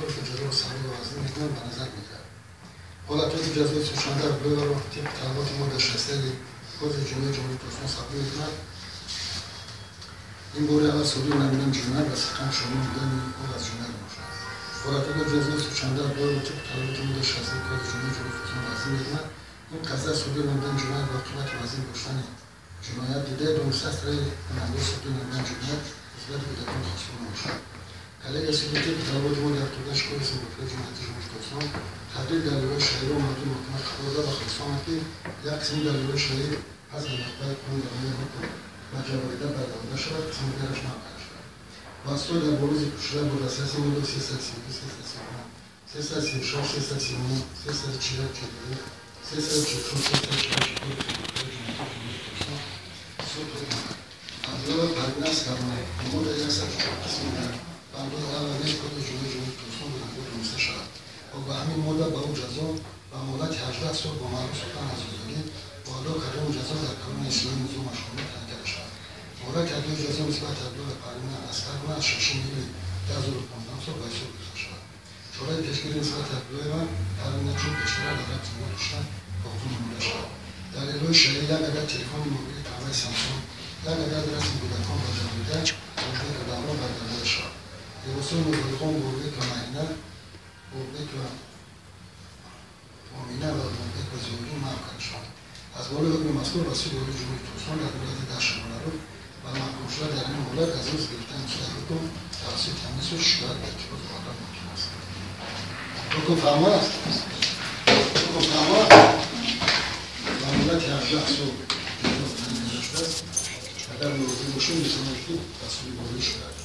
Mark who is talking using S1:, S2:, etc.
S1: ҳолатҳое ки ҷазоро сангин ва вазнин мекунанд, ба назар мегирад. Ҳолатҳое ки ҷазои судшаванда Абдуллоеваро тибқи талаботи моддаи 61 Кодекси ҷиноии Ҷумҳурии Тоҷикистон сабук мекунад, ин бори аввал содир намудани ҷиноят ва сидқан шомил будани ӯ аз ҷиноят мебошад. Ҳолатҳое ки ҷазои судшаванда Абдуллоеваро тибқи талаботи моддаи 61 Кодекси ҷиноии Ҷумҳурии Тоҷикистон вазнин мекунад, ин қазия содир намудани ҷиноят ва оқибати вазнин доштани ҷиноят дида дониста аз тарафи гунаҳгор содир намудани ҷиноят нисбати кӯдакон хосиён мебошад. Коллегияи суди тибқи талаботи моддаи 78 Кодекси мудофиаи ҷиноятии Ҷумҳурии Тоҷикистон тағйир далелҳои шаҳиро мавриди муҳокима қарор дода ва хулоса омад, ки як қисми далелҳои шаҳӣ пас аз мақбали қонун дар оини ҳукм ба ҷаворида баргардонида шавад, қисми дигараш манъ карда шавад. Васитаҳо дар боло зикршуда бо дастраси моддаи 332, 339, 336, 339, 341, 42, 344, 348 Кодекси мудофиаи ҷиноятии Ҷумҳурии Тоҷикистон суд ҳукм кард. Абдуллоева Парвина Аскаровна бо моддаи 104 қисми 1 банди А ва Б Кодекси ҷиноии Ҷумҳурии Тоҷикистон гунаҳгор дониста шавад ва ба ҳамин модда ба ӯ ҷазо ба муҳлати 18 сол бо маҳрум сохтан аз озодӣ бо адо кардани ҷазо дар колонияи ислоҳии низом машғулият таъин карда шавад. Муҳлати адои ҷазо нисбати Абдуллоева Парвина Аскаровна аз 6 июли 2015 сол ба ҳисоб гирифта шавад. Чораи пешгирӣ нисбати Абдуллоева Парвина чун пештара дар рабти мо дошта боқӣ монда шавад. Далелҳои шаҳӣ: як адад телефони мобили тамғаи Самсунг, як адад расми кӯдакон ба ҷаворида Бобек Даврон баргардонида шавад. Либосҳои ноболиғон Бобек Маҳина, Бобек Омина ва Бобек Зиёддин манъ карда шавад. Аз болои ҳукми мазкур ба суди Олии Ҷумҳурии Тоҷикистон дар муддати 10 шабонарӯз ба маҳкумшуда дар ин ҳолат аз рӯзи гирифтани нусхаи ҳукм тавассути ҳамин суд шикоят ба эътироз овардан мумкин аст. Ҳукм фаҳмо аст? Ҳукм фаҳмо аст? Ба муддати 18 сол ҷазо таъин карда шудааст. Агар норозӣ бошем, метавонед ки ба суди олӣ шикоят.